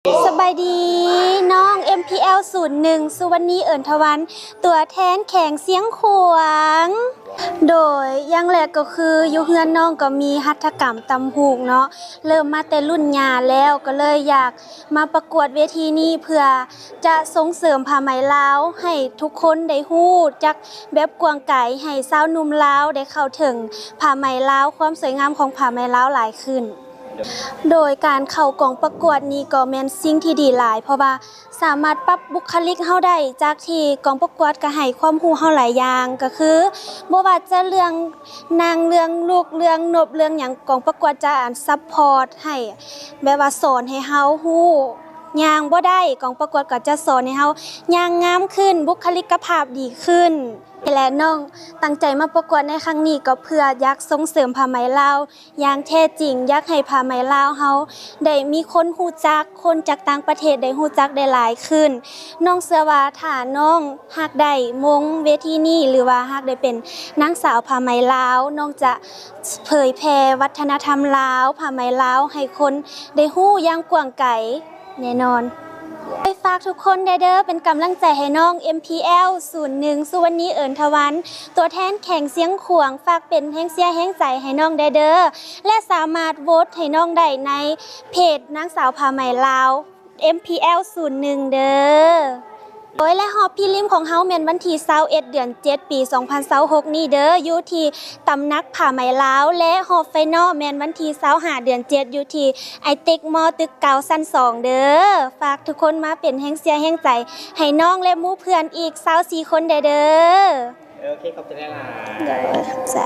ສະບາຍດີ ນ້ອງ ເອັມພີແອລສູນໜຶ່ງ ສຸວັນນີ ເອີນທະວັນ ຕົວແທນແຂວງຊຽງຂວາງ. ໂດຍ ຢ່າງແລກກໍຄື ຢູ່ເຮືອນນ້ອງກໍມີຫັດຖະກຳຕ່ຳຫູກເນາະ ເລີ່ມມາແຕ່ລຸ້ນຍ່າແລ້ວ ກໍເລີຍຢາກມາປະກວດເວທີນີ້ ເພື່ອຈະສົ່ງເສີມຜ້າໄໝລາວໃຫ້ທຸກຄົນໄດ້ຮູ້ຈັກແບບກວ້າງໄກ ໃຫ້ຊາວໜຸ່ມລາວໄດ້ເຂົ້າເຖິງຜ້າໄໝລາວ ຄວາມສວຍງາມຂອງຜ້າໄໝລາວຫຼາຍຂຶ້ນ. ໂດຍການເຂົ້າກອງປະກວດນີ້ກໍແມ່ນສິ່ງທີ່ດີຫຼາຍ ເພາະວ່າສາມາດປັບບຸກຄະລິກເຮົາໄດ້ ຈາກທີ່ກອງປະກວດກໍໃຫ້ຄວາມຮູ້ເຮົາຫຼາຍຢ່າງ ກໍຄືບໍ່ວ່າຈະເລື່ອງນັ່ງ ເລື່ອງລຸກ ເລື່ອງນົບ ເລື່ອງຫຍັງ ກອງປະກວດຈະອັນຊັບພອດໃຫ້ ແບບວ່າສອນໃຫ້ເຮົາຮູ້ ຍ່າງບໍ່ໄດ້ ກອງປະກວດກໍຈະສອນໃຫ້ເຮົາຍ່າງງາມຂຶ້ນ ບຸກຄະລິກກະພາບດີຂຶ້ນ. ແລະ ນ້ອງຕັ້ງໃຈມາປະກວດໃນຄັ້ງນີ້ ກໍເພື່ອຢາກສົ່ງເສີມຜ້າໄໝລາວຢ່າງແທ້ຈິງ ຢາກໃຫ້ຜ້າໄໝລາວເຮົາໄດ້ມີຄົນຮູ້ຈັກ ຄົນຈາກຕ່າງປະເທດໄດ້ຮູ້ຈັກໄດ້ຫຼາຍຂຶ້ນ. ນ້ອງເຊື່ອວ່າຖ້ານ້ອງຫາກໄດ້ມົງເວທີນີ້ ຫຼືວ່າຫາກໄດ້ເປັນນາງສາວຜ້າໄໝລາວ ນ້ອງຈະເຜີຍແຜ່ວັດທະນະທຳລາວ ຜ້າໄໝລາວໃຫ້ຄົນໄດ້ຮູ້ຢ່າງກວ້າງໄກ ແນ່ນອນ. ໄປຝາກທຸກຄົນແດ່ເດີ ເປັນກຳລັງໃຈໃຫ້ນ້ອງ ເອັມພີແອລສູນໜຶ່ງ ສຸວັນນີ ເອີນທະວັນ ຕົວແທນແຂວງຊຽງຂວາງ ຝາກເປັນແຮງເຊຍແຮງໃຈໃຫ້ນ້ອງແດ່ເດີ ແລະ ສາມາດໂຫວດໃຫ້ນ້ອງໄດ້ໃນເພຈນາງສາວຜ້າໄໝລາວ ເອັມພີແອລສູນໜຶ່ງ ເດີ. ໂດຍ ແລະ ຮອບພຣີລິມຂອງເຮົາແມ່ນວັນທີຊາວເອັດ ເດືອນເຈັດ ປີສອງພັນຊາວຫົກນີ້ເດີ ຢູ່ທີ່ຕຳໜັກຜ້າໄໝລາວ ແລະ ຮອບໄຟນອລແມ່ນວັນທີຊາວຫ້າ ເດືອນເຈັດ ຢູ່ທີ່ໄອເຕັກມໍ ຕຶກເກົ້າ ຊັ້ນສອງເດີ. ຝາກທຸກຄົນມາເປັນແຮງເຊຍແຮງໃຈໃຫ້ນ້ອງ ແລະ ໝູ່ເພື່ອນອີກຊາວສີ່ຄົນແດ່ເດີ. ໂອເຄ ຂອບໃຈຫຼາຍໆ. ໂດຍ ຂອບໃຈ.